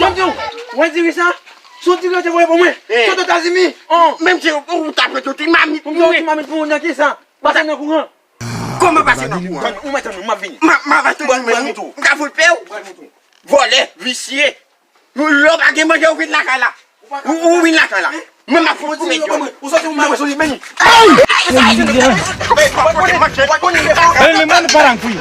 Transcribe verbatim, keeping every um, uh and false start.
Jan m di w, wè diri sa? Se yon diri yo te voye pou mwen. Sot Etazini. Menm si ou t ap rete yon ti mamit pou mwen. Yon ti mamit pou mwen nan ki sa? Pase nan kouran. Kòman pase nan kouran? Ou mèt tann mwen, m ap vini. M ap tann mwen, m ka fout pè w. Vòlè, visye. Lè w pa gen manje, ou vin lakay la. Ou, ou vin lakay la. Mwen, m ap fout koupe djòl. Ou soti, ou mwen soti, men. Hey! Hey, men mwen pa nan kwi.